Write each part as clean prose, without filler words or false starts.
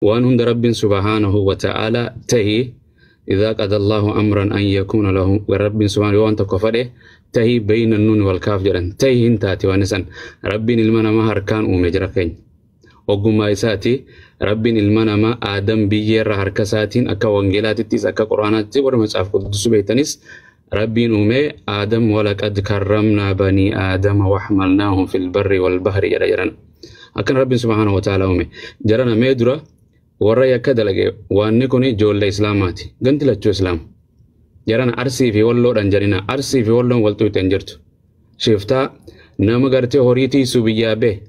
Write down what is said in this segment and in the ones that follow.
Waan hunda Rabbiin subhaanahu wa ta'ala tahi idhaa qada Allahu amran an yakuuna lahu, Rabbiin subhaanahu yoo waan tokko fedhe tahi bayna nuun wal kaaf jedhan, tahi hin taate waan isan. Rabbiin ilma namaa harkaan uume jira keenya. Ogummaa isaati Rabbiin ilma namaa Aadam biyyeerra harka isaatiin, akka wangeelaatittis akka Quraanaatti warra Macaafa Qulqulluu beektanis, Rabbiin uume Aadam. Walaqad karramnaa banii Aadama waxmalnaahum fil barri wal bahri jedha jedhan. Akkana Rabbiin subhaanahu wa ta'ala uume. Jarana, mee dura warra yakka dalage, waanni kun ijoollee Islaamaati. Ganti lachuu Islaama. Jarana, Arsii fi Walloodhaan jedhina, Arsii fi Walloon wal xuuxeen jirtu. Shiftaa nama gartee horii tiisuu biyyaa bee,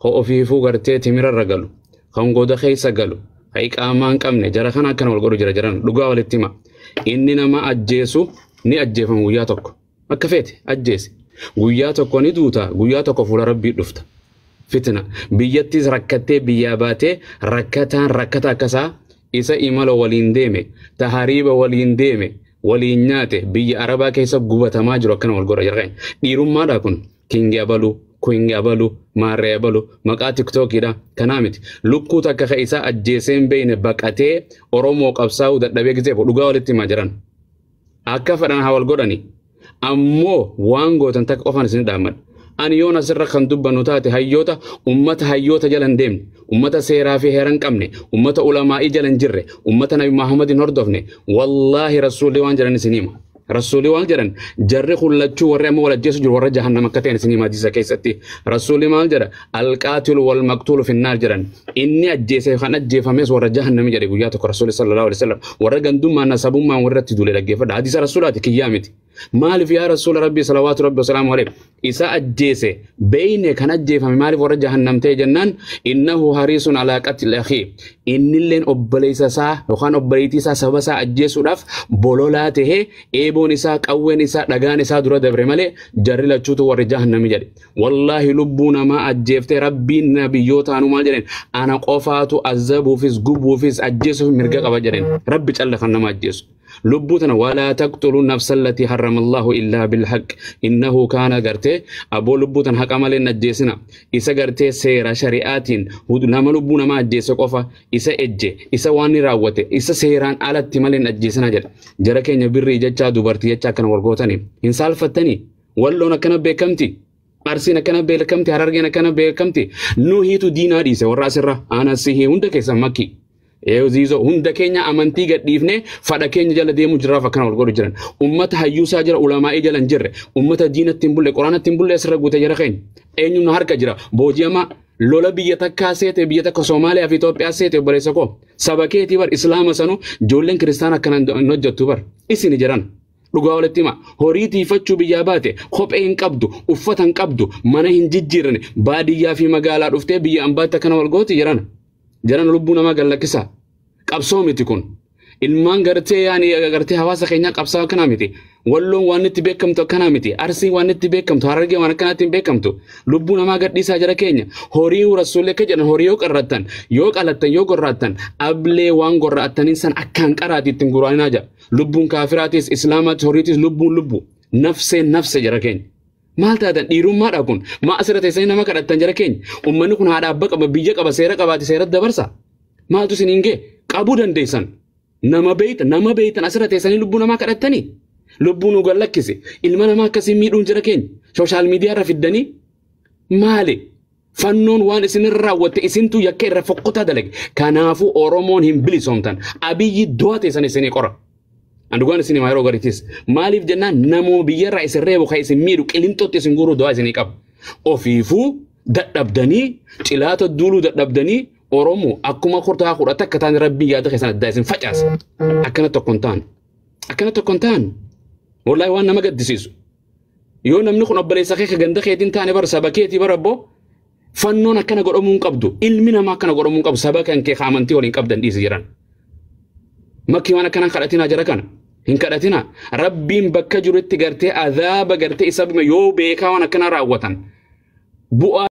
ka ofiifuu gartee timirarra galu, kan goda keessa galu, ka iqaamaa hin qabne, jara kana akkana wal godhu jira. Jaran, dhugaa walitti hima. Inni nama ajjeesu ni ajjeefama guyyaa tokko. Akka feete ajjeese. Guyyaa tokko ni duuta, guyyaa tokko fuula Rabbii dhufta. Fitina. Biyyattis rakkattee biyyaa baatee, rakkataan rakkata akkasaa isa imala waliin deeme, tahariiba waliin deeme, waliin nyaate, biyya Arabaa keessa gubatamaa jiru akkana wal godha jira. Dhiirummaadha kun? Kingi abaluu, kuingi abaluu, maarree abaluu, maqaa TikTokiidha. Kanaa miti. Lukkuu takka ka isaa ajjeesee hin beekne baqatee Oromoo qabsaa'uu dadhabee gisee, dhugaa walitti himaa jiran. Akka fedhan haa wal godhani. Ammoo waan gootan takka qofaan isin dhaammadha. Ani yoon asirra kan dubbannu taate, hayyoota, ummata hayyoota jala hin deemne, ummata seeraa fi heera hin qabne, ummata ulamaa'ii jala hin jirre, ummata Nabi Muhammad hin hordofne, wallaahi Rasuulli waan jedhan isin hima. Rasuulli waan jedhan, jarri kun lachuu warri amma wal ajjeesu jiru warra jahannam akka ta'an isin hima hadiisa keessatti. Rasuulli maal jedha? Alqaatilu wal maqtuulu finnaar jedhan. Inni ajjeese kan ajjeefames warra jahannami jedhe guyyaa tokko Rasuulli sallallahu alaihi wasallam. Warra gandummaan nasabummaan warra itti duule dhaggeeffadha. Hadiisa Rasuulaati, kiyyaa miti. Maaliif yaa Rasuula Rabbii salawaatu Rabbi wasalaamu alayhi, isa ajjeese beeyne, kan ajjeefame maaliif warra jahannam ta'e jennaan, innahu hariisun alaa qatli akhii, innilleen obboleessa isaa yookaan obboleettii isaa, saba isaa ajjeesuudhaaf bololaa tahee, eeboon isaa, qawween isaa, dhagaan isaa dura dabre malee jarri lachuutu warri jahannami jedhe. Wallaahi lubbuu namaa ajjeeftee, Rabbiin nabiyyoota anu maal jedheen? Ana qofaatu azabuufis gubuufis ajjeesuuf mirga qaba jedheen. Rabbi calla kan nama ajjeesu. Lubbuu tana, walaa taqtulu nafsa allatii harrama Allahu illaa bilhaq innahu kaana, gartee aboo lubbuu tana haqa malee hin ajjeesina. Isa gartee seera shari'aatiin nama lubbuu namaa ajjeese qofa, isa ejje, isa waan ni raawwate, isa seeraan alatti malee hin ajjeesina jedha. Jara keenya, birrii jechaa, dubartii jechaa akkana wal gootanii hin saalfattanii? Walloon akkana beekamti. Arsiin akkana beekamti, Harargeen akkana beekamti. Nuhiitu diinaa dhiise warra asirra aanasihii hunda keessan makki. Eeziizoo hunda keenya amantii gadhiifnee fadha keenya jala deemuu jirraaf akkana wal godhu jiran. Ummata hayyuusaa jira, ulamaa'ii jala hin jirre. Ummata diinatti hin bulle, Quraanatti hin bulle asirra guute jara keenya. Eenyuun nu harka jira? Booji'amaa lola biyya takkaa seete, biyya takka Soomaaliyaa fi Itoophiyaa seete, obboleessa koo. Saba keetii bar Islaama sanuu ijoolleen kiristaana akkana hin hojjettu bar. Isin jiran. Dhugaa walitti hima. Horii tiifachuu biyyaa baate, kophee hin qabdu, uffata hin qabdu, mana hin jijjiirane, baadiyyaa fi magaalaa dhuftee biyya ambaatti akkana wal gooti jiran. Jaran, lubbuu namaa gad lakkisaa. Qabsoo miti kun. Ilmaan gartee yaani gartee hawaasa keenyaa qabsaa akkanaa miti. Walloon waan itti beekamtu akkanaa miti. Arsiin waan itti beekamtu, Harargee waan akkanaatti hin beekamtu. Lubbuu namaa gadhiisaa jara keenya. Horii, Rasuullee akka jedhan, horii yoo qarrattan, yoo qalattan, yoo gorraattan, ablee waan gorraattaniin san akkaan qaraati ittiin guraaninaa jedha. Lubbuun kaafiraatis, Islaamaatis, horiitis lubbuun lubbu. Nafseen nafse jara keenya. Maal taatan? Dhiirummaadha kun? Maa asirra teessanii nama kadhattan jara keenya? Uummanni kun haadha abbaa qaba, biyya qaba, seera qabaate seera dabarsa. Maaltu isin hin gee? Qabuu dandeessan. Nama beeytan, nama beeytan asirra teessanii lubbuu namaa kadhattanii. Lubbuu nu gallakkise. Ilma namaa akkasii miidhuun jara keenya. Social media irra fiddanii maali? Fannoon waan isinirra raawwatte, isintu yakka irra fokkotaa dalage. Kanaafuu Oromoon hin bilisoomtan. Abiyyi du'a teessan isinii qora. An dhugaan isin himaa yeroo gariitis. Maaliif jennaan, namoo biyyarraa isin reebu, kan isin miidhu, qilinxootti isin guuruu du'aa isinii qaba. Ofiifuu dadhabdanii, cilaata duuluu dadhabdanii, Oromoo akkuma kurtaa 10 takka ta'an Rabbiin yaada keessan addaa isin facaasa. Akkana tokko hin ta'an. Akkana tokko hin ta'an. Wallaahi waan nama gaddisiisu. Yoo namni kun obboleessa kee ka ganda keetiin taane bara saba keetii bara abboo, fannoon akkana godhamuu hin qabdu. Ilmi namaa akkana godhamuu hin qabu. Saba kan kee amantii waliin qabdan dhiisi jiran. Makki waan akkanaan kadhatinaa jara kana. Hin kadhatinaa. Rabbiin bakka jirutti gartee azaaba gartee isa yoo beekaa waan akkanaa raawwatan. Bu'aa